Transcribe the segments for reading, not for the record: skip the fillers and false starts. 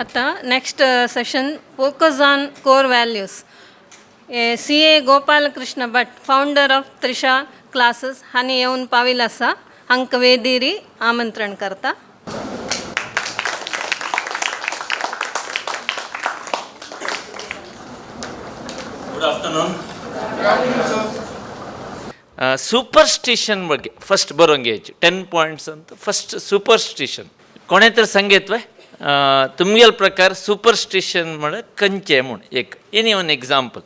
आता next session focus on core values. CA Gopalakrishna Bhat, founder of Trisha classes, हांणी येवन Powell आसा. हांकां वेदिरी आमंत्रण करता. Good afternoon. Superstition ಬಗ್ಗೆ ಫಸ್ಟ್ ಬರೋಂಗೆ ಹೆಚ್ಚು 10 ಪಾಯಿಂಟ್ಸ್ ಅಂತ. ಫಸ್ಟ್ ಸೂಪರ್ಸ್ಟಿಷನ್ ಕೊನೆತ್ರ ಸಂಗೀತವೆ ತುಮ್ಗೆಲ್ ಪ್ರಕಾರ ಸೂಪರ್ಸ್ಟಿಷನ್ ಮಾಡ ಕಂಚೆ ಮುಣ್ ಏಕ್ ಎನಿ ಒನ್ ಎಕ್ಸಾಂಪಲ್.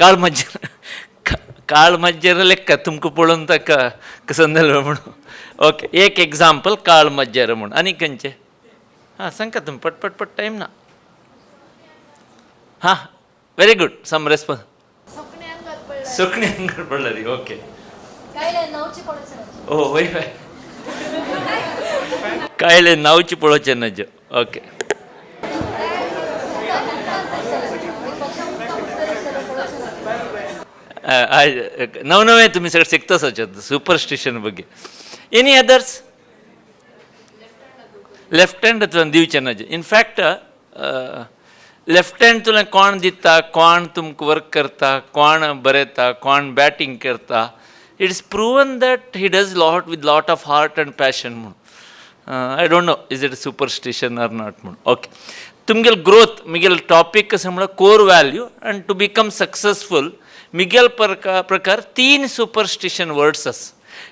ಕಾಳು ಮಜ್ಜರ, ಕಾಳು ಮಜ್ಜರ ಲೆಕ್ಕ ತುಮಕು ಪೊಳಂತ ಸಂದಲ್ म्हणून. ओके, एक एग्जाम्पल काळ मज्जर म्हणून. आनी खंयचे? हां, सांगा तुमी पट पट पट, टायम ना. हां, व्हेरी गुड. सम रेस्पॉन्स. सुकणी अंगात पडलं. ओके. ओ वय वय कायले नावची पळोवचें नज. ओके, नवनवे तुम्ही सगळं शिकताच सुपरस्टिशन ಬಗ್ಗೆ. Any others? लेफ्ट हँड तुवें दिवचें नज. इनफॅक्ट लेफ्ट हँड तुवें कोण दिता, कोण तुमकां वर्क करता, कोण बरयता, कोण बॅटींग करता, it is proven that he does lot with lot of heart and passion म्हणून. I don't know is it superstition or not म्हणून. ओके, तुमगेल ग्रोथ मिगेल टॉपीक कसं म्हळ्यार core value and to become successful. Miguel प्रकार तीन superstition words आस.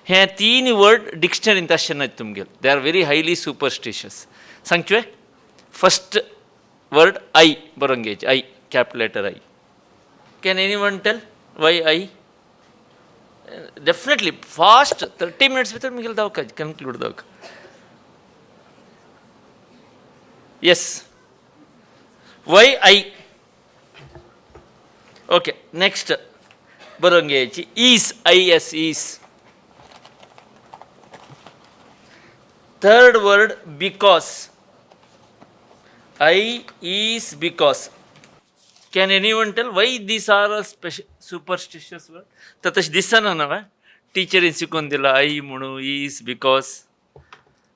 हे तीन word डिक्शनरींत अशें नात तुमगेल, they are very highly superstitious. सांगचे फस्ट वर्ड I बरोवन घ्यायचे, I, capital letter I. Can anyone tell why I? Definitely fast, 30 minutes भितर मिगेल दावका कन्क्लूड दावका. Yes, why I? Okay, next बरोवन घ्यायची is, I S, is. Third word because, I is because. Can anyone tell why these are a special superstitious word? तर तशें दिसना ना टिचरीन शिकोवन दिला I म्हणू is because.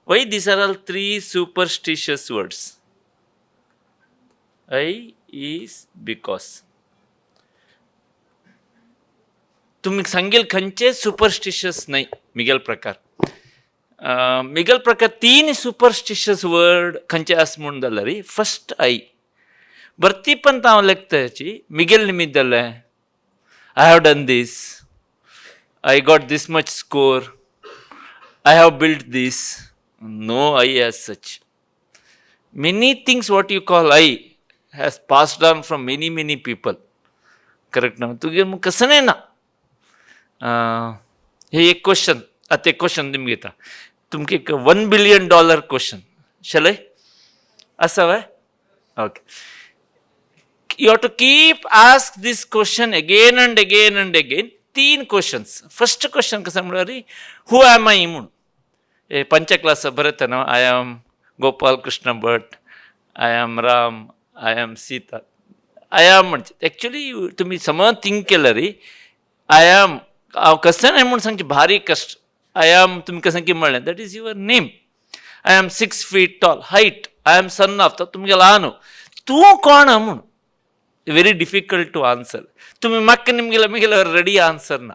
Why these are all three superstitious words? I is because. तुमी सांगेल खंयचे सुपरस्टिशियस न्हय मिगेल प्रकार. मिगेल प्रकार तीन सुपरस्टिशियस वर्ड खंयचे आस म्हूण जाल्यार फस्ट I. भरती पण हांव लेखताची मिगेल निमित्त जालें, I have done this, I got this much score, I have built this. No I as such. Many things what you call I has passed on from many many people. Correct ना? तुगे कसं नाही ना. हे एक question, आतां एक question तुमकां घेता तुमकां, एक $1 billion question शलय आसा वय? Okay, you have to keep ask this question again and again and again. तीन क्वेश्चन्स. फर्स्ट क्वेश्चन कसं म्हळ्यार हू एम I म्हणून. ए पंच क्लास बरयता न्हू, I am Gopal Krishna Bhat, I am Ram, I am Sita. I am म्हणजे actually तुमी समज थिंक केलं रे, I am हांव कसं नाही म्हणून सांगचें भारी कश्ट. I am तुमी कसं की म्हणलें, that is your name. I am 6 feet tall, height. I am son of तुमगेलो आहा न्हू, तूं कोण म्हणून व्हेरी डिफिकल्ट टू आन्सर. तुमी म्हाका निमगेले मिगेले रेडी आन्सर ना.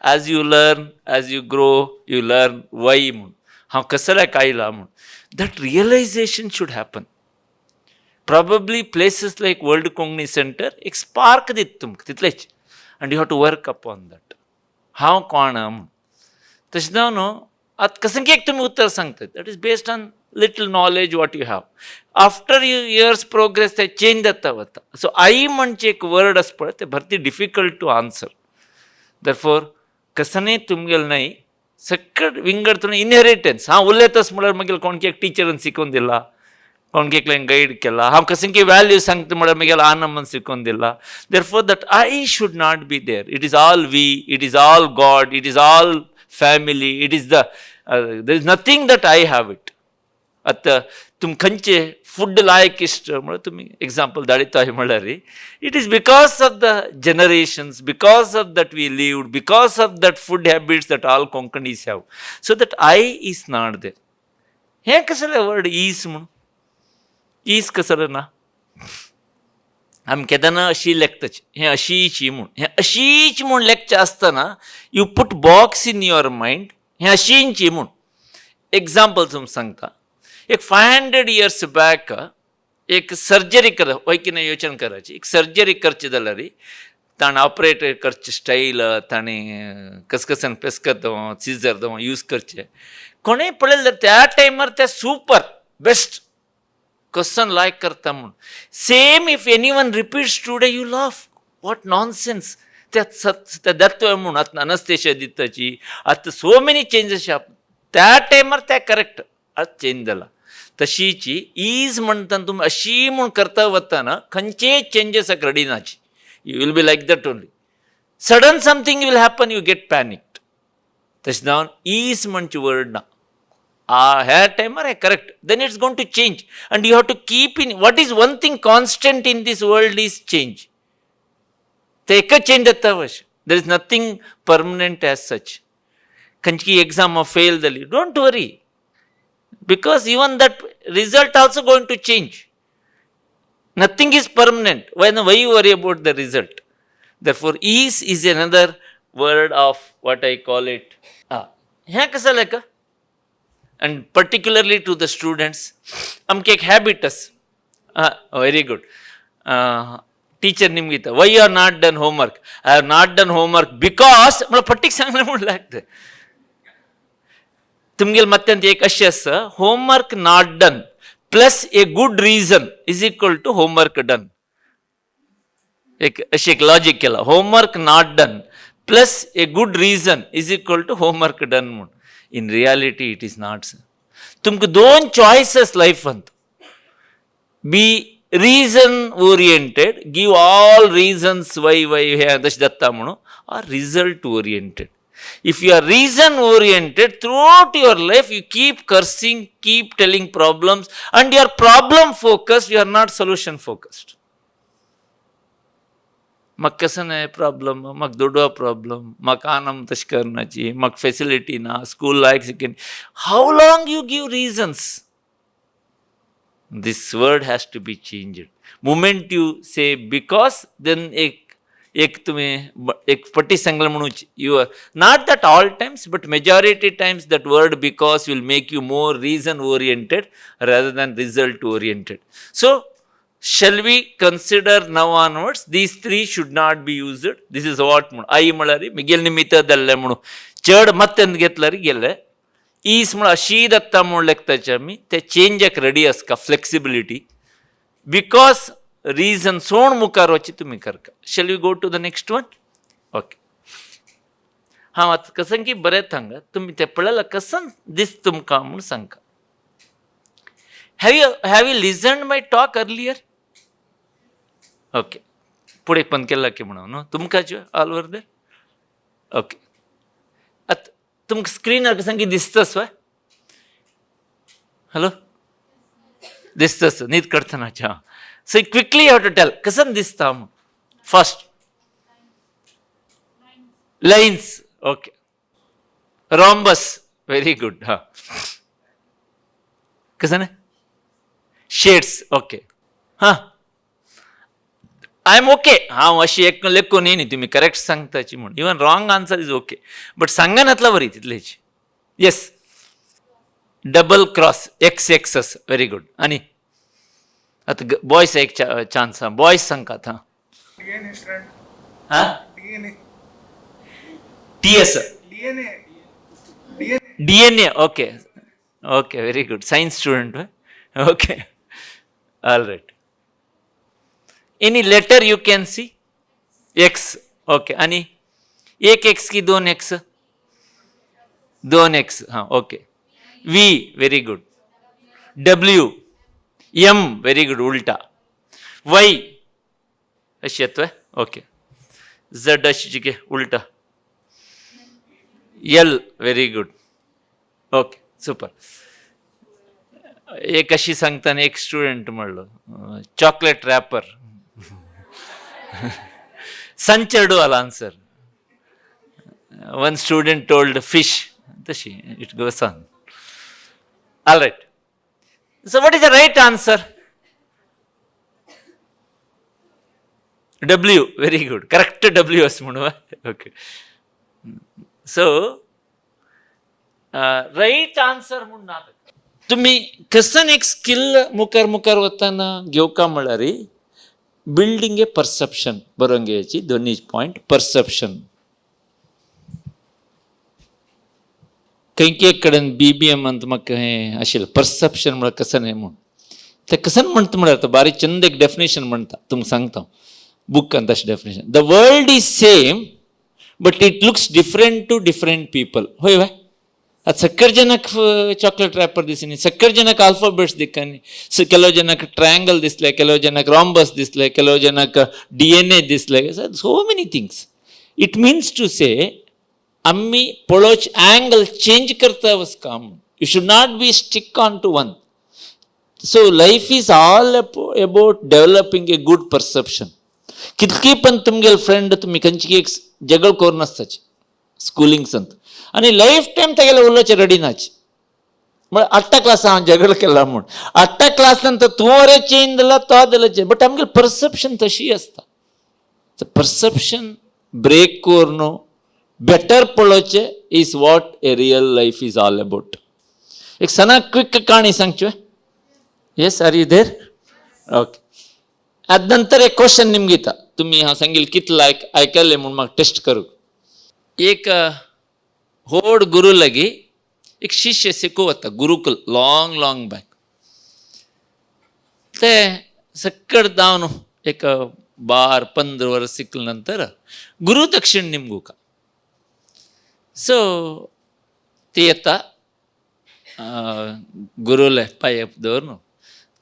As you learn, as you grow, you learn why म्हणून हांव कसल्याक आयला म्हणून. That realization should happen. Probably places like World Konkani Centre एक स्पार्क दिता तुमकां तितलेच, and you have to work upon that. हांव कोण म्हणून. तशें जावन न्हू आतां कसं की एक तुमी उत्तर सांगतात, that is based on little knowledge what you have. After you years progress ते चेंज जाता वता. सो आई म्हणजे एक वर्ड आसा पळय, ते भरती डिफिकल्ट टू आन्सर. दरफोर कसनय तुमगेल न्हय सकट विंगड तुमी इनहेरिटन्स. हांव उलयतास म्हळ्यार मागीर कोणकी एक टिचरीन शिकोवन दिला, कोणकी एकल्यान गायड केला. हांव कसं की व्हॅल्यू सांगता म्हळ्यार मागीर आनंद शिकोवन दिला. Therefore that I should not be there. It is all we, it is all God, it is all family, it is the there is nothing that I have it. आतां तुमी खंयचे फूड लायक इश्ट म्हळ्यार तुमी एग्जाम्पल धाडिता म्हळ्यार it is because of the generations, because of that we lived, because of that food habits that all Konkanis have. So that I is not there. हें कसलें word is म्हणून? Is कसर ना आमी केदना अशी लेखताची हें अशीची म्हूण, हें अशीच म्हूण लेखचें आसतना you put box in your mind, हें अशींची म्हूण. एग्जाम्पल तुमकां सांगता, एक 500 इयर्स बॅक एक सर्जरी कर वय की योचन करायची, एक सर्जरी करची जाल्यार ताणें ऑपरेट करचें स्टायल, ताणें कसकसन पेस्कत सिजर यूज करचें. कोणें पळयलें जाल्यार त्या टायमार ते सुपर बेस्ट क्वेश्चन लायक करता म्हूण. Same if anyone repeats today, you laugh, what nonsense. त्या त्या दत्व म्हूण आतां अनस्तेशिया दिताची, आतां सो मेनी चेंजीस. त्या टायमार ते करेक्ट, आतां चेंज जाला. तशीची is म्हणटा तुमी अशी म्हूण करता वतना खंयचेय चेंजीसाक रेडी नाची. You will be like that only. Sudden something will happen, you get panicked. तशें जावन is म्हणचे वर्ड ना ह्या टायमार हें correct, then it's going to change and you have to keep in what is one thing constant in this world is change. ते एकच change जाता अशें, there is nothing permanent as such. खंयची एग्जाम फेल जाली, don't worry, because even that result also going to change. Nothing is permanent. Why you worry about the result? Therefore, ease is another word of what I call it. हें कसं लेखा, and particularly to the students, आमकां एक habit आसा. Very good. Teacher निमगीता, why you are not done homework? I have not done homework because म्हळ्यार fatigue सांगलें म्हूण लागता. तुमगेले मत्यांत एक अशें आसा, homework not done plus a good reason is equal to homework done. एक अशें एक लॉजीक केला, homework not done plus a good reason is equal to homework done म्हूण. In reality it is not. तुमकां दोन चॉयसीस लायफांत, be reason oriented, give all reasons why हें तशें जाता म्हणून, or result oriented. If you are reason oriented, throughout your life you keep cursing, keep telling problems, and you are problem focused, you are not solution focused. म्हाका कसं न्हय problem, म्हाका दुडवा problem, म्हाका आनम तशें करनाची, म्हाका फेसिलिटी ना, school like second. How long you give reasons? This word has to be changed. Moment you say because, then एक एक तुम्ही एक पट्टी सांगलं म्हणून, you are not that all times, but majority times that word because will make you more reason oriented rather than result oriented. So shall we consider now onwards these three should not be used? This is what म्हणून आई म्हळ्यार Miguel निमित्त जाल्लें म्हणून चड मत्तेन घेतल्यार गेले. Is म्हळ्यार अशी दत्ता म्हूण लेखताचे आमी ते चेंजाक रेडी आसका, फ्लेक्सिबिलिटी. Because reason सोण मुखार वची तुमी करका. Shall you go to the next one? Okay. हांव आतां कसं की बरें थांगा तुमी तें पळयलां, कसं दिस तुमकां म्हूण सांगका. Have you listened my talk earlier? Okay, फुडें पण केला की म्हणून न्हू तुमकां ऑल ओवर there. Okay, आतां तुमकां स्क्रिनार कसं की दिसतस वा? हॅलो, दिसतस? न्हीद करतनाच्या. So quickly have to tell कसं दिसता म्हूण. First lines, okay, rhombus, very good. हां, कसं ना शेड्स, ओके. हां, I am okay. हांव अशी एक लेखून न्ही तुमी करेक्ट सांगताची म्हूण. Even wrong answer is okay, but सांगनातला बरी तितलेच. Yes, double cross X X आसा, व्हेरी गुड. आनी आतां बॉयस एक चान्स. आहा, बॉयज सांगतात. हां. DNA strand. हां. DNA. T आसा. DNA. DNA. DNA, okay okay, very good. Science student. Okay, all right. Any letter you can see? X, okay. आणि एक एक्स की दोन एक्स? दोन एक्स. हां, okay. V, very good. W, M, very good, उलटा. Y अशी येतोय, okay. Z अशी गे उलटा. L, very good, okay, super. एक अशी सांगताना एक स्टुडंट म्हणलो चॉकलेट रॅपर संचेडू आला answer. One student told fish. तशी it goes on. All right, so what is the right answer? W, very good, correct. W S म्हणू. ओके, सो राईट आन्सर म्हूण ना. तुम्ही कसन एक स्किल मुखार मुखार वतना घेवका म्हळ्यार बिल्डींग ए परसेप्शन. बरोवंक घ्यायची दोन्ही पॉयंट. परसेप्शन खंयचे एक कडेन बी बी एम अंत म्हाका हें आशिल्लें परसेप्शन म्हळ्यार कसन हें म्हूण. तें कसन म्हणटा म्हळ्यार तो बारीक चंद एक डेफिनेशन म्हणटा, तुमकां सांगता बुकान तशें definition. The world is same but it looks different to different people. होय वाय, आतां सक्कर जनक चॉकलेट रॅपर दिसनी, सक्कर जनक अल्फाबेट्स दिकानी, ಕೆಲವು ಜನಕ್ಕೆ ಟ್ರಯಾಂಗಲ್ दिसले, ಕೆಲವು ಜನಕ್ಕೆ ರಾಂಬಸ್ दिसले, ಕೆಲವು ಜನಕ್ಕೆ DNA दिसले. So many things. It means to say आमी पळोवचे अँगल चेंज करता वचका. You should not be stick on to one. So life is all about developing a good perception. कितकी पण तुमगेले फ्रेंड तुमी खंयची एक जगळ करून आसताची स्कुलिंग संत आनी लायफ टायम तेगेले उलोवचें रेडी नाच. म्हळ्यार आठ्ठा क्लास हांव झगड केला म्हूण आठ्ठा क्लास नंतर तूं वरे चेंज दिला तो दिला चेंज, बट आमगेले परसेप्शन तशी आसता. परसेप्शन ब्रेक करून बेटर पळोवचें is what a real life is all about. एक सना क्विक काणी सांगची. Yes, are you there? Okay. आतां नंतर एक क्वेश्चन निमगिता, तुमी हांव सांगील कितलो आयकल्लें म्हूण म्हाका टेस्ट करूंक. एक होड गुरू लागी एक शिष्य शिकू वता गुरुकुल लाँग लाँग बॅक. ते सक्कड जावन एक 12-15 वर्स शिकले नंतर गुरु दक्षिण निमगुका. सो ती येता गुरुले पांय दवरून,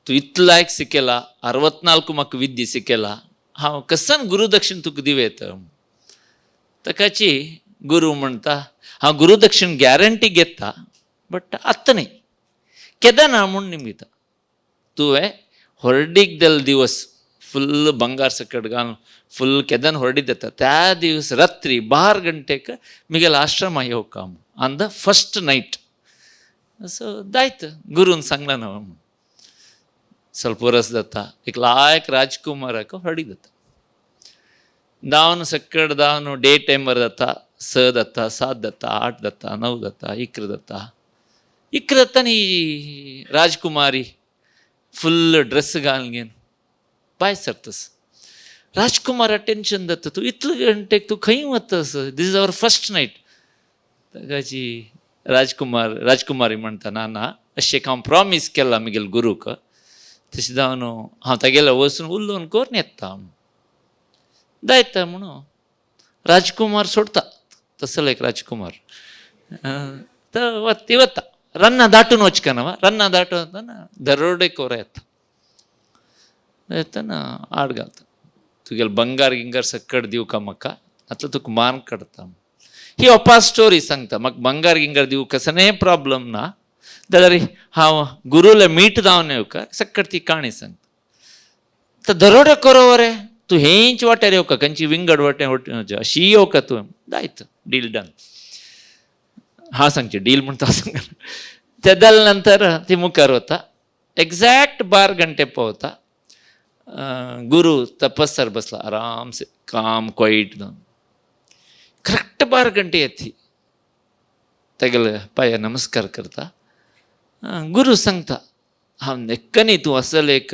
तूं इतलो लायक शिकयला, 64 म्हाका विद्या शिकयला, हांव कसन गुरुदक्षिण तुका दिवं येता. ताकाची गुरू म्हणटा, हांव गुरुदक्षिण गॅरंटी घेता बट आत्तां न्ही, केदना म्हूण निमगिता. तुवें होरडीक दिवस फुल ಬಂಗಾರ सकट घालून फुल केदन होरडी देता त्या दिवस रात्री 12 गंटेक मिगेल आश्रम येवका on the first night. So दायत गुरून सांगला ना म्हणून. ಸ್ವಲ್ಪ वरस जाता एक लायक राजकुमाराक होरडी जाता. दावन सक्कड दावन डे टायमार जाता, 6 जाता, 7 जाता, 8 जाता, 9 जाता, 11 जाता. 11 जाता न्ही राजकुमारी फुल ड्रेस घालून घेवन भायर सरतस. राजकुमारा टेन्शन जाता, तूं इतले घंटेक तूं खंय वतस, this is our first night. ताकाची राजकुमार राजकुमारी म्हणटा, ना ना, अशें हांव प्रॉमीस केलां म्हगेले गुरूक, तशें जावन हांव तागेलो वचून उलोवन करून येता. दायता म्हणून राजकुमार सोडता. तसलो एक राजकुमार तो ती वता रन्ना दाटून वचकना, रन्ना दाटून वतना दरोडेखोर येता. येतना आड घालता, तुगेले बंगार गिंगार सक्कड दिवका म्हाका, आतां तुका मान काडटा. ही ओपा स्टोरी सांगता, म्हाका बंगार गिंगार दिवंक कसलें प्रॉब्लम ना जाल्यार हांव गुरूले मीट जावन येवका सक्कड ती काणी सांगता. तर दरोडेखोर रे तूं हेंच वाटेर येवका, खंयची विंगड वाटे अशी येवका तूं. दायत डील डन. हांव सांगचें डील म्हूण तो सांगना. ते जाले नंतर ती मुखार वता, एग्जॅक्ट 12 घंटे पावता. गुरू तपस्सर बसला आरामसे काम क्वाईट जावन. करेक्ट 12 घंटे येती, तागेले पांया नमस्कार करता. गुरू सांगता, हांव नेक्कनी तूं असल एक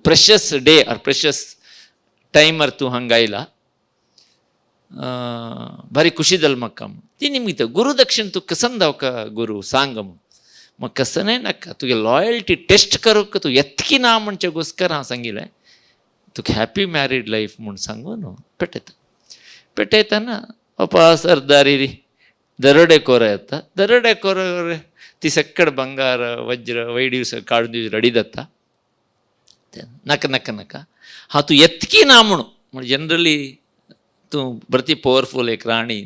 प्रेशस डे ऑर प्रेशस टायमार तूं हांगा आयला, भारी खुशी जाली म्हाका. ती निमित्त गुरुदक्षिण तूं कसन दावका गुरू सांग म्हूण. म्हाका कसनय नाका, तुगे लॉयल्टी टेस्ट करूंक तूं येतकी ना म्हणचे गोस्कर हांव सांगिल्लें, तुका हॅपी मॅरीड लायफ म्हूण सांगून पेटयता. पेटयतना अपा सरदारी दरोडेखोर येता. दरोडेखोर ती सक्कड ಬಂಗಾರ वज्र वैडूर्य काडून दिवचे रेडी जाता. नाका नाका नाका, हांव तूं येतकी ना म्हणून. म्हण जनरली तूं बरती पॉवरफूल एक राणी,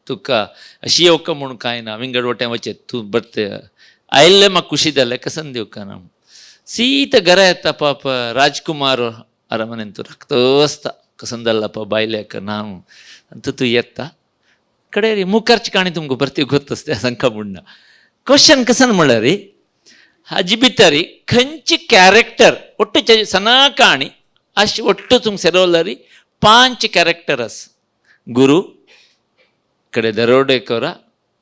तुका अशी येवका म्हूण कांय ना, विंगड वटेन वचें तूं बरते आयिल्लें म्हाका खुशी जालें, कसन दिवका ना. सीत घरा येता पाप राजकुमार अरमनेन तूं रक्त आसता, कसन जाल्ला पा बायल्याक ना आनी तूं येता कडेन मुखारची काणी तुमकां परती गोत्त आसता सांगका म्हूण ना. क्वेश्चन कसन म्हणल्यार हाजी भितर खंयची कॅरेक्टर ಒಟ್ಟು सना काणी अशें ಒಟ್ಟು तुमकां सेरोवलारी 5 कॅरेक्टर आस. गुरू कडे दरोडेकोरा,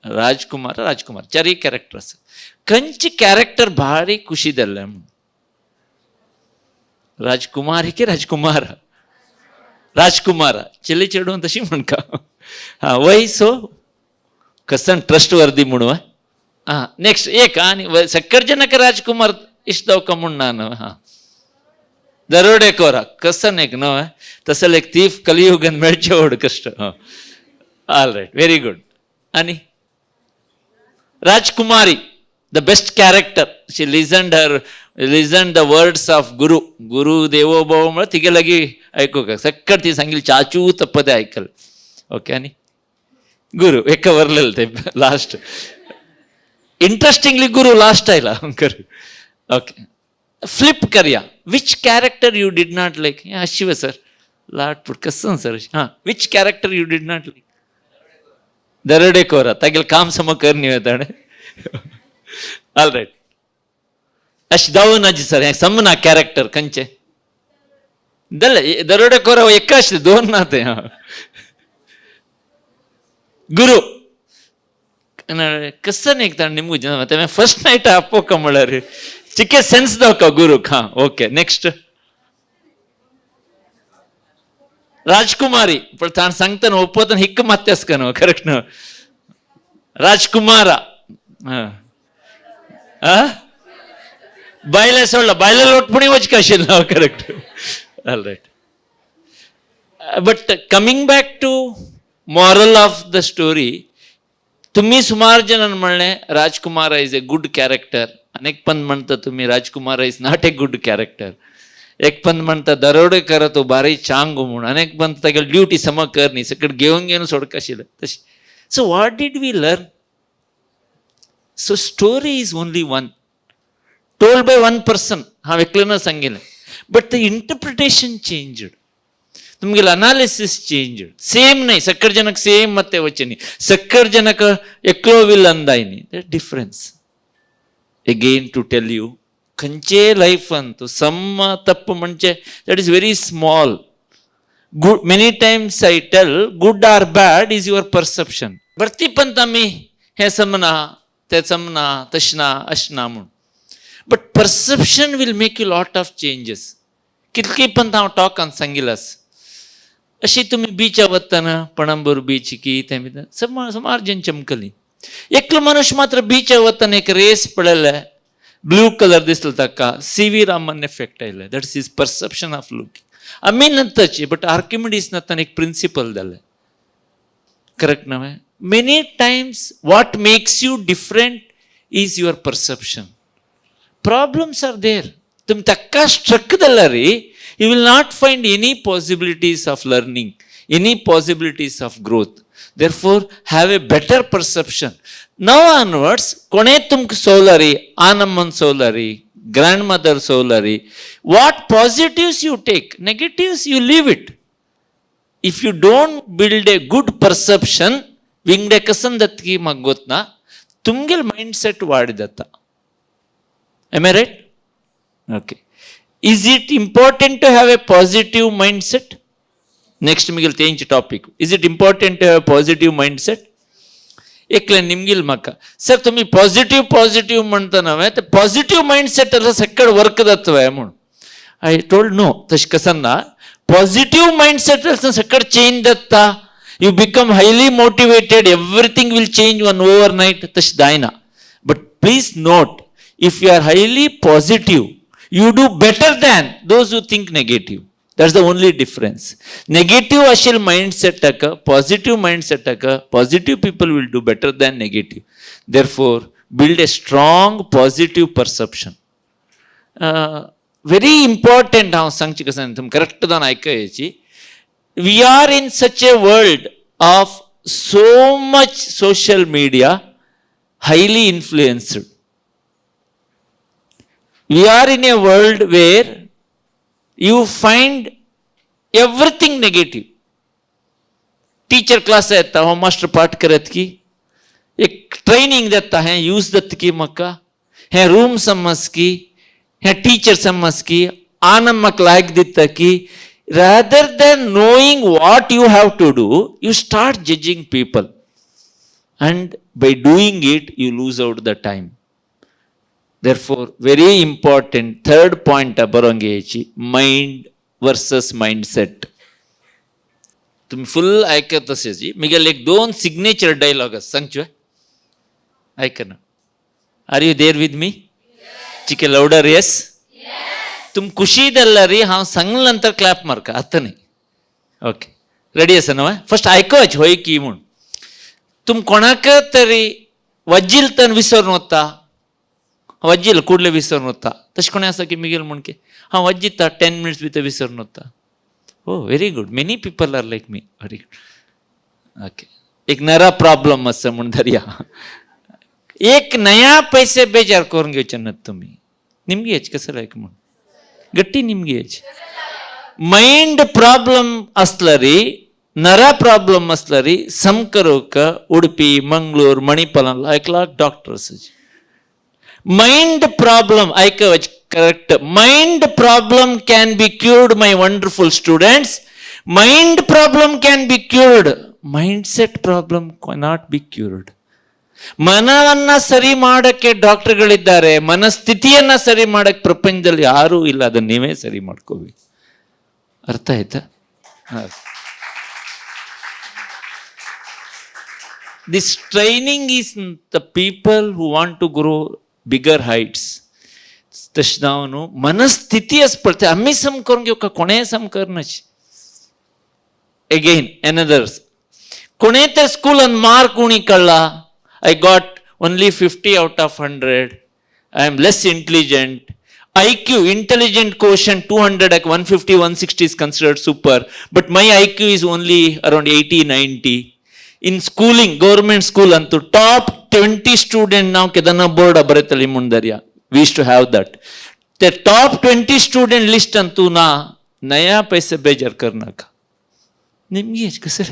राजकुमार, राजकुमार चारय कॅरेक्टर आसा. खंयचे कॅरेक्टर भारी खुशी जाल्लें म्हूण? राजकुमारी की राजकुमार? राजकुमार चेले चेडूं तशी म्हणका. हां वय सो कसन ट्रस्ट वर्दी म्हणून. हां नेक्स्ट एक आनी सक्कर जनक राजकुमार इश्ट दावका म्हूण ना न्हय. हां दरोडेकोरा कसन एक न्हय तसले एक तीफ कलियुगन मेळचें व्हड कश्ट. हां ऑल रायट व्हेरी गुड. आनी राजकुमारी the best character. She listened the words of Guru. गुरु देवो भव म्हळ्यार तिगे लागीं आयकूंक सक्कट ती सांगिल्ली चाचू तप्पते आयकल. ओके आनी गुरु एका वरलेले ते लास्ट. इंट्रस्टिंगली गुरु लास्ट आयला. ओके फ्लिप करया. Which character you did not like? हें अशिवे सर लाट पूण कसन सर. हां which character you did not like? दरोडेकोरा तागेलें काम सम कर न्ही ताणें. ऑल रायट अशें जावं नाजी सर हें सम ना कॅरेक्टर खंयचें जालें. दरोडेकोरा एक आशिल्लें, दोन ना तें. हां गुरु कसन एक ताणें निमगू तें फर्स्ट नायट आपोवका म्हळ्यार चिके सेन्स दावका गुरूक. हां ओके नेक्स्ट राजकुमारी. पण ताणें सांगतना ओपतना हिक्क मात्यासका न्हू करेक्ट न्हू. राजकुमारा हां आ बायले सोडला, बायले लोटपणी वचका आशिल्लो correct. All right but coming back to moral of the story, तुम्ही सुमार जणांनी म्हणलें Rajkumar is a good character. अनेक पण म्हणता तुम्ही Rajkumar is not a good character. एक पण म्हणता दरोडेकर तो बारी चांगू म्हणून. अनेक म्हणता तागेली ड्युटी सम कर न्ही सकट घेवन घेवन सोडका आशिल्लें तशें. So what did we learn? So story is only one told by one person. हांव एकल्यान सांगिल्लें बट the interpretation changed. तुमगेलें अनालिसीस चेंज्ड. सेम न्हय सक्कड जनक सेम मत्ते वचनी न्ही सक्कड जनक एकलो विलन जाय न्ही. The difference again to tell you खंयचे लायफान तूं सम्म तप्प म्हणजे that is very small. Good many times I tell good or bad is your perception. भरती पंत आमी हें समना तें समना तशें ना अशें ना म्हूण but perception will make you lot of changes. कितकी पंत हांव टॉकान सांगिलास अशी तुमी बिचार वतना पणंबूर बीच की तें बी सुमार जन चमकली. एकलो मनुष्य मात्र बिचार वतना एक रेस पळयलें, ब्लू कलर दिसलो ताका, सी व्ही रामन इफेक्ट आयलें. That's his perception of looking. आमी नंतरची बट आर्किमिडीस नंतर एक प्रिंसिपल जालें करेक्ट न्हय. Many times what makes you different is your perception. Problems are there. तुमी ताका स्ट्रक जाल्यार you will not find any possibilities of learning, any possibilities of growth. Therefore have a better perception. Now onwards कोणें तुमकां सोवलारी, आनम्मन सोवलारी, grandmother सोवलारी, what positives you take, negatives you leave it. If you don't build a good perception विंगडे कसन जातकी म्हाका गोत ना, तुमगेल मायंडसेट वाड जाता. Am I right? Okay. Is it important to have a positive mindset? Next Miguel तेंच topic. Is it important to have positive mindset? एकले निमगिल म्हाका sir तुमी पॉझिटिव्ह पॉझिटिव्ह म्हणता न्हय ते पॉझिटिव्ह मायंडसेट जाल्यार सक्कड वर्क जाता म्हूण. I told no तशें कसन ना. पॉझिटिव्ह मायंडसेट सक्कड चेंज जाता. You become highly motivated, everything will change one overnight. तशें जायना. But please note, if you are highly positive, you do better than those who think negative. That's the only difference. Negative आशिल्ले मायंडसेटाक positive मायंडसेटाक positive people will do better than negative. Therefore build a strong positive perception. Very important. हांव सांगचें कशें तुमी correct जावन आयकयाची. We are in such a world of so much social media, highly influenced. We are in a world where you find everything negative. Teacher class येता, हो master पाठ करत की एक ट्रेनिंग देता, हें यूज जाता की म्हाका हें रूम समज की हें टीचर समज की आनंद म्हाका लायक दिता की rather than knowing what you have to do, you start judging people, and by doing it you lose out the time. Therefore very important third point बरोवंक mind versus mind set. तुम्ही फुल ऐकत असेची Miguel एक दोन signature dialogue सांगचो ऐक ना. Are you there with me? चिके louder yes. तुम खुशी दल्ला री हांव सांगले नंतर क्लॅप मारका आतां न्ही. ओके रेडी आसा न्हय? फर्स्ट आयकच होय की म्हूण. तुम कोणाक तरी वज्जील तन विसरून वता, वज्जील कुडले विसरून वता, तशें कोणें आसा की मिगेल म्हूण की हांव वज्जिता 10 मिनट्स भितर विसरून वता. Oh very good, many people are like me. Very good. Okay एक नरा प्रॉब्लम आसा म्हूण धरया. एक नया पैसे बेजार करून घेवचे नात तुमी. निमगे हेच कसं लायक म्हूण गट्टी निमगे हेच मायंड प्रॉब्लम आसल्यारी नरा प्रॉब्लम आसल्यारी समकरूक उडपी मंगळूर मणिपालान लायक लाख डॉक्टर्स. माइंड प्रॉब्लम ऐक correct. Mind problem can be cured my wonderful students. Mind problem can be cured, mind set problem cannot be cured. ಮನವನ್ನ ಸರಿ ಮಾಡಕ್ಕೆ ಡಾಕ್ಟರ್ಗಳಿದ್ದಾರೆ, ಮನಸ್ಥಿತಿಯನ್ನ ಸರಿ ಮಾಡಕ್ಕೆ ಪ್ರಪಂಚದಲ್ಲಿ ಯಾರೂ ಇಲ್ಲ, ಅದನ್ನ ನೀವೇ ಸರಿ ಮಾಡ್ಕೋಬೇಕು. ಅರ್ಥ ಆಯ್ತಾ? This training is the people who want to grow bigger heights. तशें जावन न्हू मनस्थिती आसा पळय आमी सम करून घेवका, कोणेय सम करनाच. एगेन एनदर, कोणेय तर स्कुलान मार्क उणी काडला, I got only 50 out of 100, I am less intelligent. IQ, intelligent quotient 200, like 150, 160 is considered super, but my IQ is only around 80, 90. In schooling, government school ಅಂತು ಟಾಪ್ 20 ಸ್ಟೂಡೆಂಟ್ ನಾವು ಕೆದನ board ಬರೆತಲಿ ಮುಂದರಿಯ, we used to have that. The top 20 student list ಅಂತೂ ನಾ ನಯಾ ಪೈಸೆ ಬೇಜಾರ್ ಕರ್ನಾಕ. ನಿಮ್ಗೆ ಎಷ್ಟು ಕಸರ?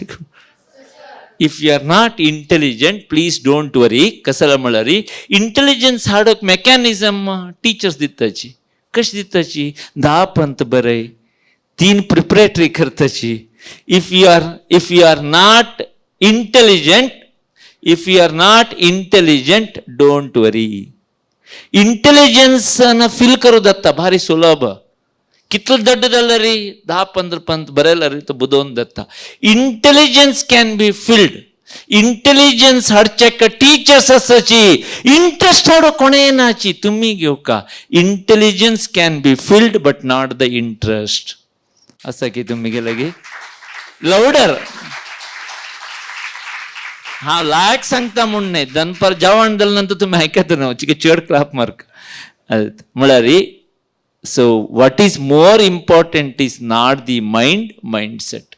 If you are not intelligent please don't worry. ಕಸಲ ಮಳರಿ ಇಂಟೆಲಿಜೆನ್ಸ್ ಹಾಡೋಕೆ ಮೆಕ್ಯಾನಿಸಮ್ टीचर्स दिताची, कशी दिताची? 10 पंत बरय, 3 प्रिपरेटरी करताची. If you are not intelligent, if you are not intelligent don't worry. इंटेलिजन्सान feel करू जाता भारी सुलभ. कितलो दड्ड जाल्यार री 10-15 पंत बरयल्यार री तो बुदोवन जाता. Intelligence can be filled. Intelligence हाडच्याक टीचर्स आसाची, इंट्रस्ट हाडो कोणें नाची तुमी घेवका. Intelligence can be filled but not the interest. आसा की तुमी गेले लवडर. हांव लायक सांगता म्हूण न्हय, दनपार जेवण जालें नंतर तुमी आयकता न्हू चिके चड क्लाप मार्क म्हळ्यार. So what is more important is not the mind, mind set.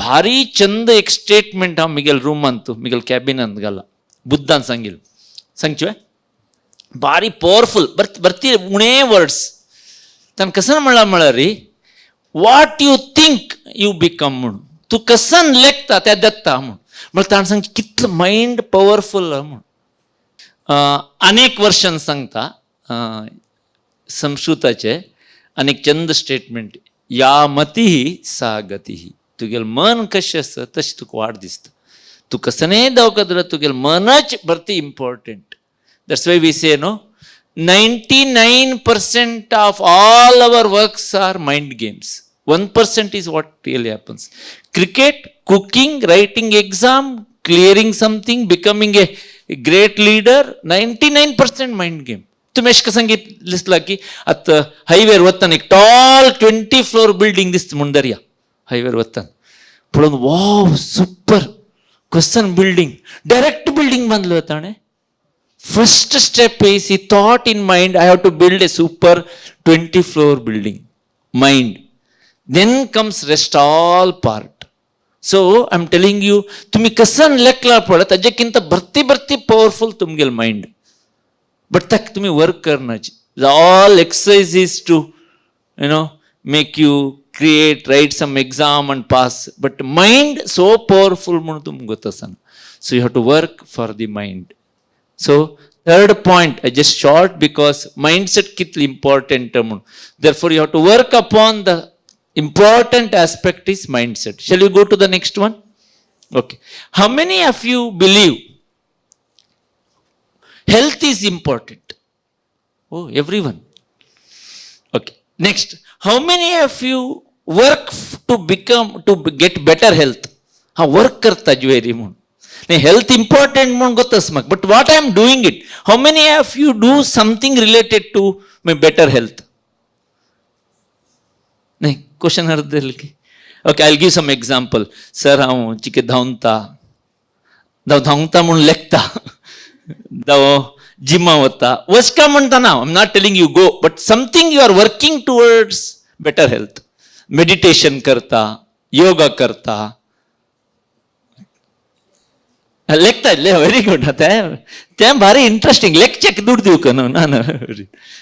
भारी चंद एक स्टेटमेंट हांव मिगेल रूमांत मिगेल कॅबिनांत घाला, बुद्धान सांगील सांगचे भारी पॉवरफुल बरती उणे वर्ड्स. ताणें कसन म्हणलां म्हळ्यार what you think you become म्हणून. तूं कसन लेखता त्या दत्ता म्हूण. म्हळ्यार ताणें सांगचें कितलो मायंड पॉवरफुल म्हूण. अनेक वर्शन सांगता संस्कृताचे आनी चंद स्टेटमेंट. या मती सा गती. तुगेल मन कशें आसा तशें तुका वाट दिसता. तूं कसनेय दवकत जाल्यार तुगेल मनच भरती important. That's why we say no, 99% of all our works are mind games. 1% is what really happens. Cricket, cooking, writing exam, clearing something, becoming a great leader, 99% mind game. तुम्ही अशें कसं दिसला की आतां हायवेर वतना एक टॉल 20 फ्लोर बिल्डींग दिसता म्हूण दर्या हायवेर वतना पळोवन वाव super question building direct building बांदलो ताणें. First step is he thought in mind, I have to build a super 20 floor building. Mind. Then comes rest all part. So I'm telling you, तुम्ही कसन लेखला पळय ताजेकिंत भरती भरती पॉवरफुल तुमगेल मायंड. बट ताका तुमी work करनाची. All exercise is to you know make you create, write some exam and pass. But mind so powerful म्हणून तुमकां गोत आसना. So you have to work for the mind. So Third point, I just short because mindset कितली important म्हणून. Therefore you have to work upon the important aspect is mindset. Shall you go to the next one? Okay. How many of you believe health is important? Oh, everyone. Okay. Next, how many of you work to become, to get better health? हा work करता ज्वेरी म्हणून नाही, health important म्हणून गोतस म्हाका, but what I am doing it? How many of you do something related to my better health? नाही, question अर्थ की. Okay, I give some example. Sir, हांव चिके धांवता, धांवता म्हणून लेखता, धांव जिमा वता, वचका म्हणटा ना. I am not telling you go, but something you are working towards better health. Meditation करता, योगा करता, लेखता. Very good. तें तें भारी इंट्रस्टींग. लेक्चेक दुड दिवंक न्हू ना.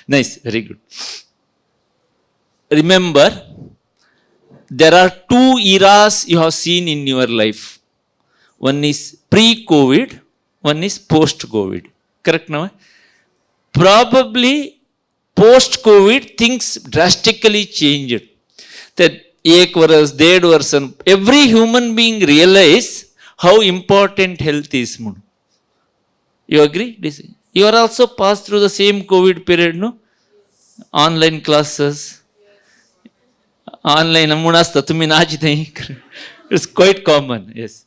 Nice, very good. Remember, there are two eras you have seen in your life. One is pre-COVID, one is post-COVID. Correct now? Probably post-COVID things drastically changed. That एक वर्स, देड वर्स, every human being realize how important health is म्हणून. You agree? You are also passed through the same COVID period, no? Online classes. Online म्हूण आसता, तुमी नाच थंय. It's quite common. Yes,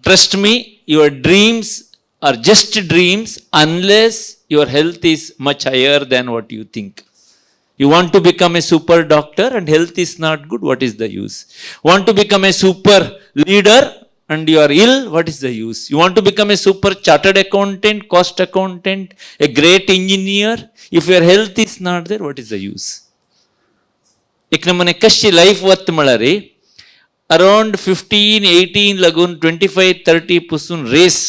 trust me, your dreams are just dreams unless your health is much higher than what you think. You want to become a super doctor and health is not good, what is the use? Want to become a super leader and you are ill, what is the use? You want to become a super chartered accountant, cost accountant, a great engineer, if your health is not there, what is the use? एक नमुने कशी life वत म्हळ्यार around 15 18 लागून 25 30 पसून race,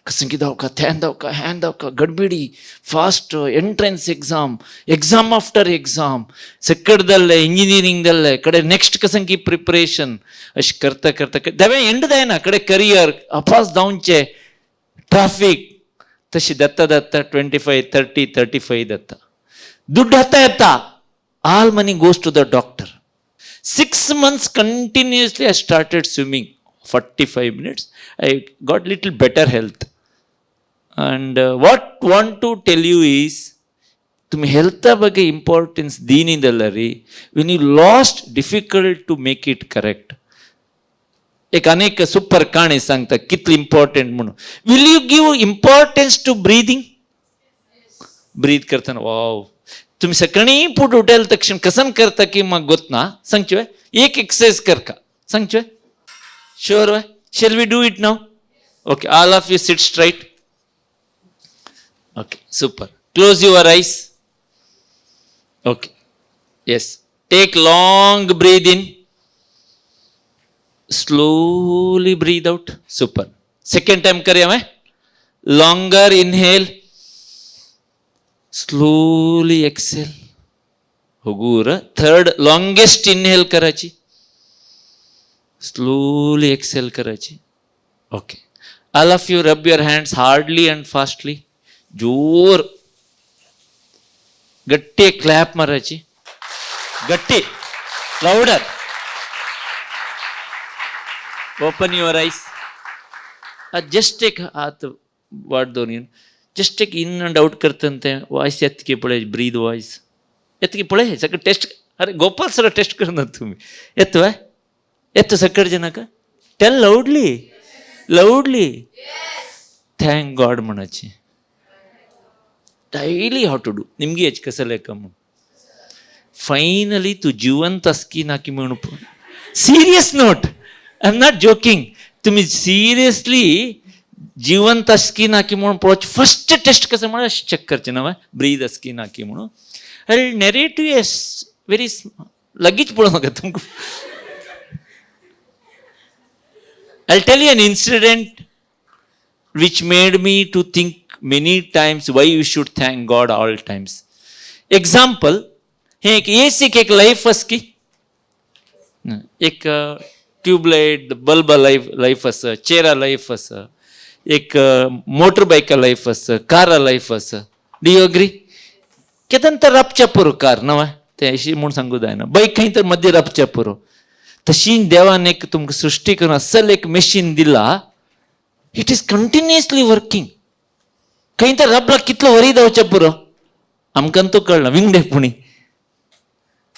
कसं धावका, Than धावका, हॅन धावका, गडबिडी, fast, entrance exam, exam after exam, सकट जाल्लें, इंजिनियरींग जाल्लें, कडे नेक्स्ट कसं की प्रिपरेशन, अशें करता करता देवे एंड जायना. कडे करियर अपास जावचें, ट्राफीक, तशी दत्ता दत्ता 25 30 35 दत्ता. दुड्ड हत्ता येता, all money goes to the doctor. 6 months continuously I started swimming 45 minutes. I got little better health. And what want to tell you is, तुम्ही हेल्था ಬಗ್ಗೆ ಇಂಪಾರ್ಟೆನ್ಸ್ ದೀನಿದಲ್ಲ ರೀ, when you lost, difficult to make it correct. एक अनेक super काणी सांगता कितली important म्हणून. Will you give importance to breathing? Breathe करताना, वाव, तुम्ही सकाळी पुट उठेल तक्षण कसन करता की मग गोत ना. सांगचे एक एक्सरसाइज कर का सांगचे. Sure? Shall we do it now? Okay, all of you sit straight. Okay, super. Close your eyes. Okay, yes, take long breathe in, slowly breathe out. Super. Second time करूया. मैं longer inhale, slowly exhale. हुगूर. Third, longest inhale करायची, slowly XL करायची. Okay, all of you rub your hands hardly and fastly. जोर गट्टी clap मारायची, गट्टी, louder. Open your eyes. Just एक हात वाट दोन, जस्ट एक इन अँड आउट करता ते वॉयस येत की पळय, ब्रीद वॉयस येत की पळय. सगळं टेस्ट. अरे गोपाल सर, टेस्ट करना तुम्ही. येतो येतो सगळे जण का? Tell loudly, loudly. Thank God म्हणायची. Daily how to do निमगी हेच कसं लेखा म्हणून. फायनली तू जिवंत असकी ना की म्हणून. Serious note, I am not joking. तुम्ही सिरियसली जिवंत असकी ना की म्हणून पळोवचें. फर्स्ट टेस्ट कसं म्हणून चेक करचें ना, ब्रीद असकी ना की म्हणून. I narrate S very लगेच पळोवं नाका तुमकां. I tell you an incident which made me to think many times why you should thank God all times. Example, हे एक एसीक एक लाईफ असकी, एक ट्यूबलाईट बल्ब लाईफ, लाईफ आसा, चेरा लाईफ आसा. एक मोटर बायका लायफ आसा, कारा लायफ आसा. Do you agree? केदन तर राबच्या पुरो कार नवा तें अशी म्हूण सांगू जायना, बायक खंय तर मदीं राबच्या पुरो. तशी देवान एक तुमकां सृश्टी करून असल एक मशीन दिला, it is continuously working. खंय तर राबला कितलो वरी जावचें पुरो, आमकां तो कळना विंगडे पुणी.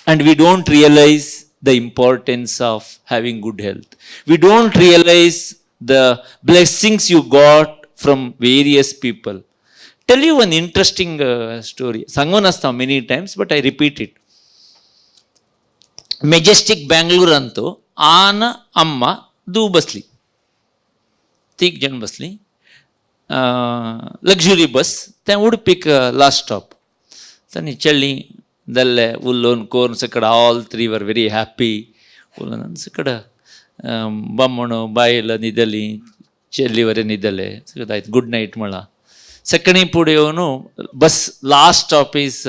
And we don't realize the importance of having good health. We don't realize the blessings you got from various people. Tell you one interesting story. सांगून आसता many times, but I repeat it. Majestic Bangalore Antu आन अम्मा दू बसली, तीग जण बसली. लक्झुरी बस, तें उडपीक लास्ट स्टॉप. तांणी चेडली दल्ले उलोवन कोरून सकड, all three were very happy. उलोवन सकड बामण बायल न्हिदली, चेल्ली वरे न्हिदले. सकड आयत गुड नायट म्हळां. सकाळीं फुडें येवन bus last stop is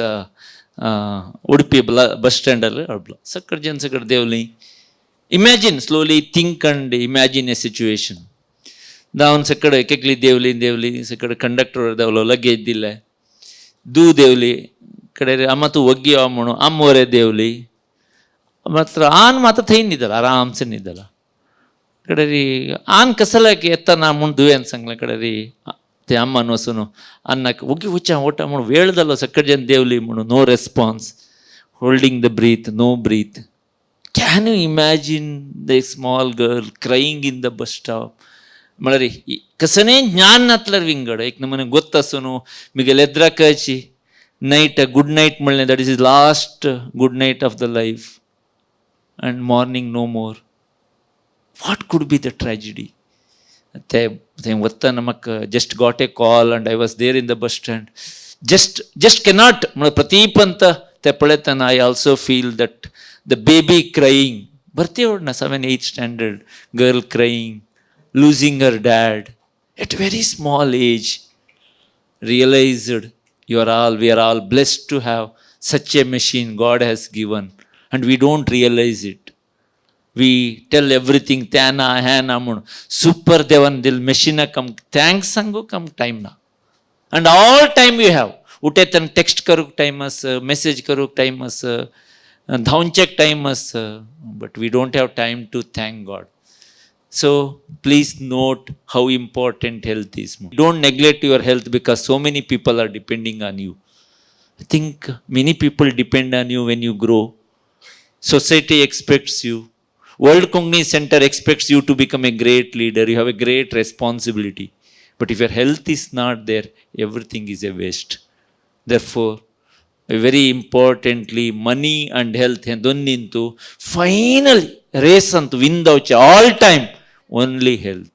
Udupi bus स्टँडार अडलो. सकड Jan सकड देंवली. Imagine, slowly think and imagine a situation. धांवन सकड एक एकली देंवली देंवली. सकड कंडक्टर देंवलो, लगेज दिले. दू देंवली कडे, अम्मा तूं वग्गी यो म्हणून आम वरे देंवली. मात्र आन मात्र थंय न्हिदला, आरामसे न्हिदला. कडे आन कसल्याक येतना म्हूण दुयेन सांगलें. कडे ते अम्मान वचून अन्नाक ओगी वच्या वटा म्हूण वेळ जालो, सकाळच्यान देंवली म्हणून. No response, holding the breath, no breath. Can you imagine the small girl crying in the bus stop? म्हळ्यार कसने ज्ञान नातल्यार विंगड एक नमुने ಗೊತ್ತಾಸುನು मिगेल एद्राकाची night good night म्हणलें, that is is last good night of the life, and morning no more. What could be the tragedy? ते थंय वतना म्हाका just got a call and I was there in the bus stand. Just cannot म्हणून प्रतीपंत ते पळयतना I also feel that the baby crying, भरती ना, 7 8 standard girl crying, losing her dad at very small age. Realized you are all we are all blessed to have such a machine God has given, and we don't realize it. We tell everything त्याना Hannah म्हणून. Super देवान दिल मशीनाक आमकां thanks सांगूक आमकां time ना. And all time you have. उठेताना text करूंक time आसा, message करूंक टायम आसा, धांवचेक टायम आसा, but we don't have time to thank God. So please note how important health is. Don't neglect your health, because so many people are depending on you. I think many people depend on you when you grow. Society expects you. World Konkani Center expects you to become a great leader. You have a great responsibility. But if your health is not there, everything is a waste. Therefore, very importantly, money and health हे दोन्हींतू finally race Antu win जावचे all time only health.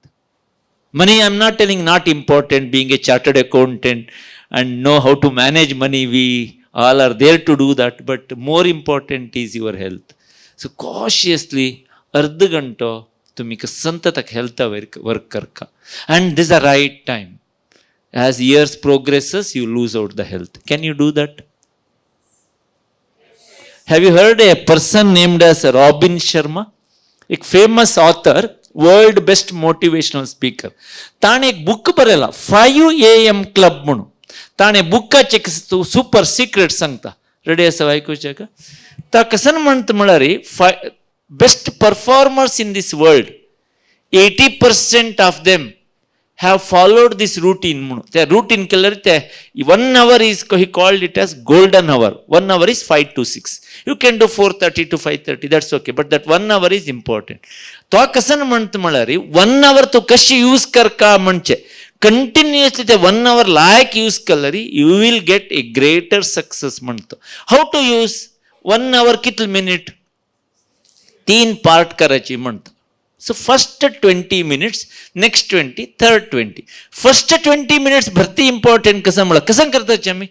Money, I'm not telling not important, being a chartered accountant and know how to manage money, we all are there to do that, but more important is your health. So cautiously, अर्ध घंटो तुमी संत ताका हेल्था work करका. And this a right time. As years progresses, you lose out the health. Can you do that? Have you heard a person named as Robin Sharma? एक famous author, world best motivational speaker. ताणें एक book बरयला, 5 AM club म्हणून. ताणें बुकाचे super secret सांगता. Ready आसा आयकुचें का? ता कसन म्हणटा म्हळ्यार, best performers in this world, 80% of them have followed this routine म्हणून. त्या रुटीन केल्यार ते one hour is, he called it as golden hour. One hour is 5 to 6. You can do 4:30 to 5:30, that's okay, but that one hour is important. तो कसन म्हणटा म्हळ्यार, one our तूं कशी यूज करका म्हणजे कंटिन्युअसली ते वन our लायक यूज केल्यार you will get a greater success म्हणतो. How to use one hour? कितले मिनीट? तीन पार्ट करायची म्हणतो. So first 20 minutes, next 20, third 20. First 20 minutes भरती इम्पॉर्टंट. कसं म्हणलं, कसं करताचे आमी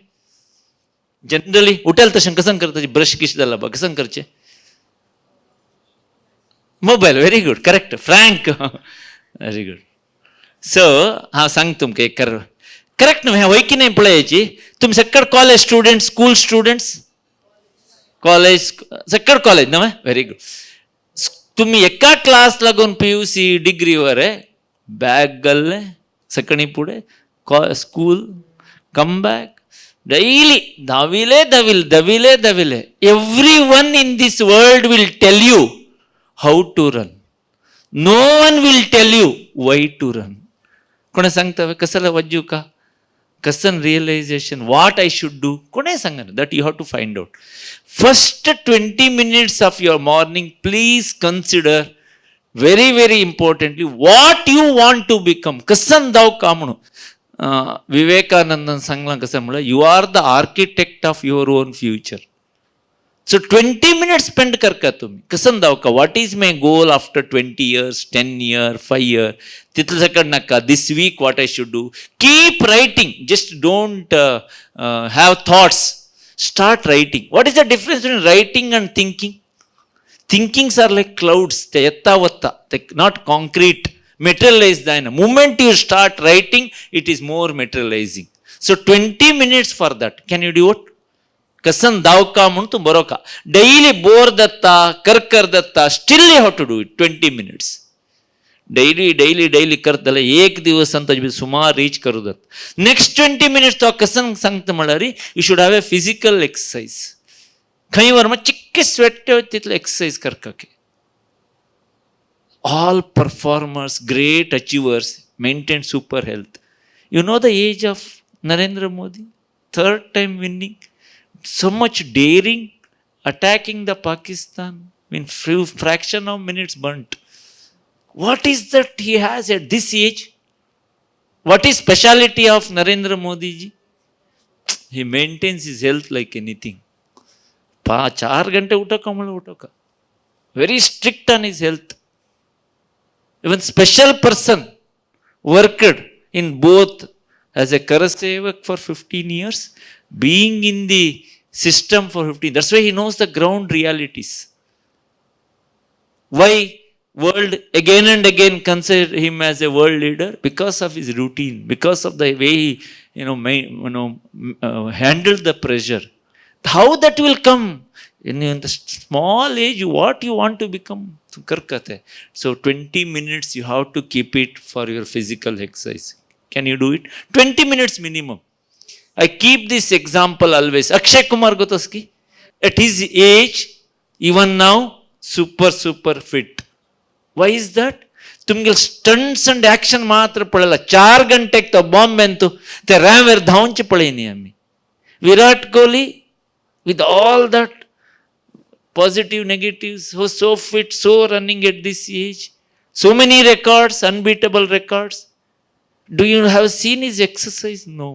जनरली? उठेल तशें कसं करताचे? ब्रश किश जाला बा, कसं करचे? Mobile, very good, correct, frank, very good. So हांव सांग तुमकां एक कर, करेक्ट न्हू हें, वय की नाही पळयाची. तुमी सक्कड college students, school students, college, सक्कड college न्हय? Very good. तुम्ही एका क्लास लागून पीयूसी डिग्री वर बॅग घाल्लें, सकाळी फुडें स्कूल, कम बॅक, डेली धाविले धाविले धाविले धाविले. Everyone in this world will tell you how to run. No one will tell you why to run. कोणें सांगता कसला वज्जू का कसन realization what I should do कोणें सांगना. That you have to find out. First 20 minutes of your morning, please consider very, very importantly what you want to become. कसन जावं का म्हणून विवेकानंदन सांगलां कसं म्हणल्यार, you are the architect of your own future. So 20 minutes spend करका तुम्ही कसन जावं का, what is my goal after 20 years, 10 year, 5 year. तितले सकट नाका, this week what I should do. Keep writing. Just don't have thoughts, start writing. What is the difference between writing and thinking? Thinkings are like clouds. ते येता वता, ते not concrete, materialize जायना. Moment you start writing, it is more materializing. So 20 minutes for that, can you do it? कसन धावका म्हणून तूं बरो का डेली बोर दत्ता करकर Datta, still you have to do it 20 minutes daily, daily, daily करत जाल्यार एक दिवस ताजे सुमार रीच करूं जाता. नेक्स्ट 20 मिनिट्स तो कसन सांगता म्हणल्यार, you should have a physical exercise. खंय व्हर मात चिक्के स्वेट तितले एक्सरसाइज करका की. All performers, great achievers maintain super health. You know the age of Narendra Modi? Third time winning, so much daring, attacking the Pakistan in few fraction of minutes burnt. What is that he has at this age? What is speciality of Narendra Modi ji? He maintains his health like anything. पा चार घंटे उठो म्हणल्यार उठो. Very strict on his health. Even special person worked in both as a Karasevak for 15 years, being in the system for 15. That's why he knows the ground realities. Why world again and again consider him as a world leader? Because of his routine, because of the way he handled the pressure. How that will come? In the small age, what you want to become, करकत है. So 20 minutes you have to keep it for your physical exercise. Can you do it? 20 minutes minimum. I keep this example always. Akshay Kumar Gotoski, at his age, even now, super, super fit. Why is that? तुमगे stunts अंड action मात्र पळयला. चार घंटेक तो बॉम्बेन तूं ते रॅमवेर धांवचे पळयनी आमी. Virat Kohli, with all that positive negatives, was so fit, so running at this age, so many records, unbeatable records. Do you have seen his exercise? No.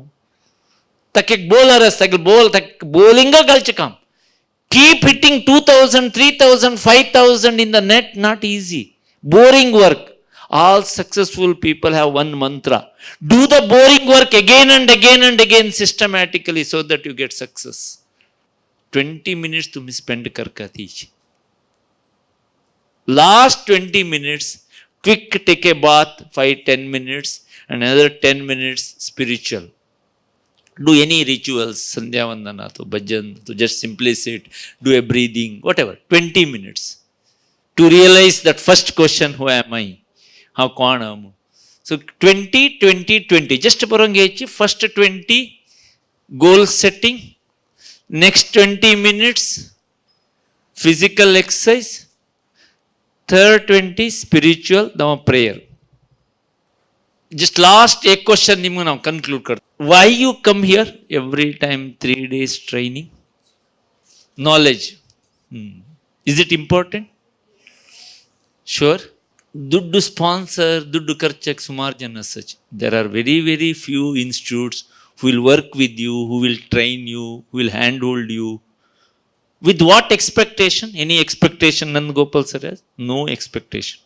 ताका एक बॉलर आसता, बॉल ताका बॉलिंगा घालचें काम. Keep hitting 2000, 3000, 5000 in the net, not easy. Boring work. All successful people have one mantra: do the boring work again and again and again systematically so that you get success. 20 minutes तुम्ही spend करका तीची. Last 20 minutes, quick take a bath, 5 10 minutes, and another 10 minutes spiritual. Do any rituals, Sandhya Vandana, to bhajan, to just simply sit, do a breathing, whatever, 20 minutes. To realize that first question, who am I? हांव कोण आहा म्हणून. So 20 20 20 just बरोवन घ्यायची. First 20 goal setting, next 20 minutes physical exercise, third 20 spiritual the prayer. Just last एक question निमगे हांव conclude करता. Why you come here every time, 3 days training? Knowledge. Is it important? Sure. ದುಡ್ಡು ಸ್ಪಾನ್ಸರ್, ದುಡ್ಡು ಖರ್ಚಕ್ಕೆ ಸುಮಾರು ಜನ such. There are very, very few institutes who will work with you, who will train you, who will hand hold you. With what expectation? Any expectation, Nand Gopal sir has? No expectation.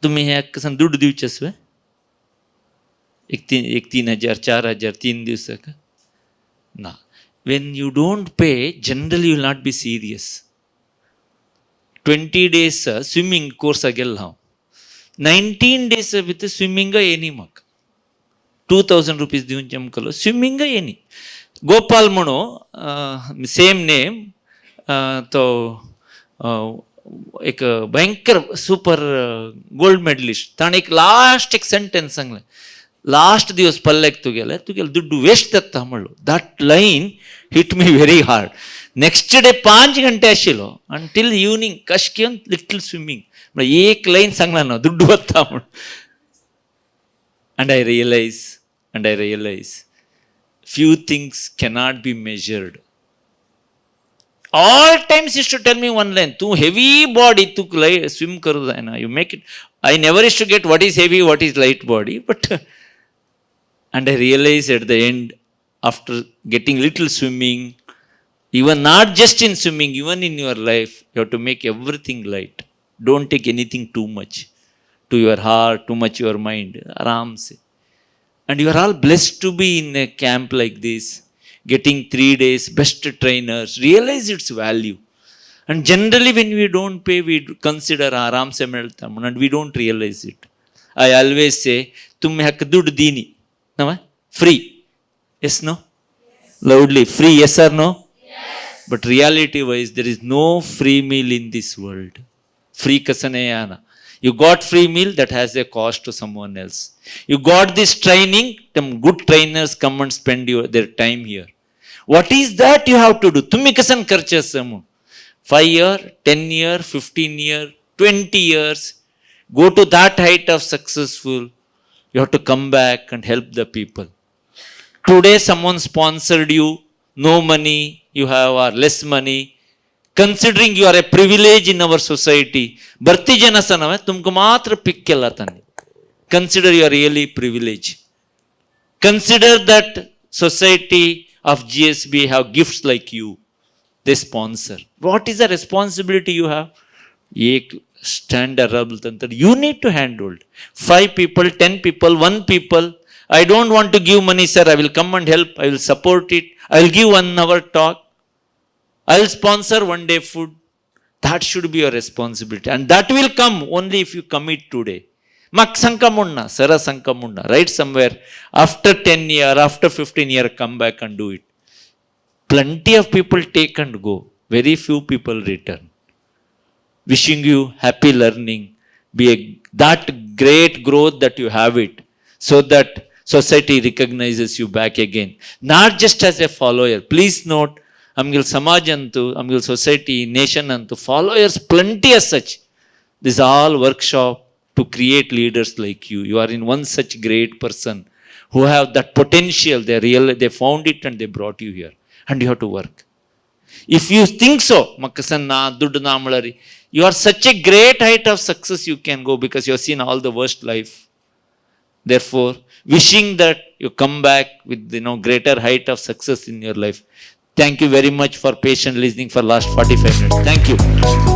तुम्ही ह्या कसं दुड्डू दिवचेस वे एक तीन एक 3000, 4000 3 दिवसाक ना. When you don't pay, generally you will not be serious. 20 days swimming कोर्साक गेल्लो हांव. 19 days भितर स्विमींग येनी म्हाका. 2000 रुपीज दिवन चमकलो, स्विमींग येनी. गोपाल म्हणून, सेम नेम, तो एक भयंकर सुपर गोल्ड मेडलिस्ट, ताणें एक लास्ट एक सेंटेन्स सांगलें, लास्ट दिवस पल्ल्याक तुगेले तुगेले दुड्डू वेस्ट जाता म्हणलो. That line hit me very hard. Next day 5 घंटे आशिल्लो आनी टील इवनींग कशें घेवन लिटल स्विमींग म्हळ्यार एक लायन सांगला ना दुड्डू वता म्हण. And I realize few things cannot be measured. All times used to tell me one line, तूं हेवी बॉडी तुका लाय स्विम करूं जायना, you make it. I never used to get what is heavy, what is light body, but and I realize at the end, after getting little swimming, even not just in swimming, even in your life, you have to make everything light. Don't take anything too much to your heart, too much your mind. आराम से. And you are all blessed to be in a camp like this, getting 3 days, best trainers, realize its value. And generally when we don't pay, we consider आराम से मेळता म्हणून and we don't realize it. I always say, तुम्ही हाका दुड दिनी, नवा? Free. Yes, no? Loudly, free, yes or no? Yes. But reality wise, there is no free meal in this world. Free कसं नाही आहे ना. You got free meal, that has a cost to someone else. You got this training, some good trainers come and spend their time here. What is that you have to do? तुम्ही कसं करचे असं म्हणून 5 year, 10 year, 15 year, 20 years, go to that height of successful, you have to come back and help the people. Today someone sponsored you, no money you have or less money, considering you are a privilege in our society, भरती जन आसा न्हय तुमकां मात्र पिक केला तांणी. Consider you are really privilege. Consider that society of GSB have gifts like you. They sponsor. What is the responsibility you have? एक stand नंतर you need to handhold. 5 people, 10 people, 1 people. I don't want to give money, sir. I will come and help. I will support it. I will give 1 hour talk. I will sponsor 1 day food. That should be your responsibility. And that will come only if you commit today. म्हाका सांगका म्हणना, सरा सांगका म्हणना, right somewhere after 10 year, after 15 year, come back and do it. Plenty of people take and go. Very few people return. Wishing you happy learning. Be that great growth that you have it, so that society recognizes you back again. Not just as a follower. Please note, आमगेल समाज अंतु, आमगेल society, nation अंतु, followers plenty as such. This all workshop to create leaders like you. You are in one such great person who have that potential. They real, they found it and they brought you here. And you have to work. If you think so, makasan na, dudd na malari, you are such a great height of success you can go because you have seen all the worst life. Therefore, wishing that you come back with greater height of success in your life. Thank you very much for patient listening for last 45 minutes. Thank you.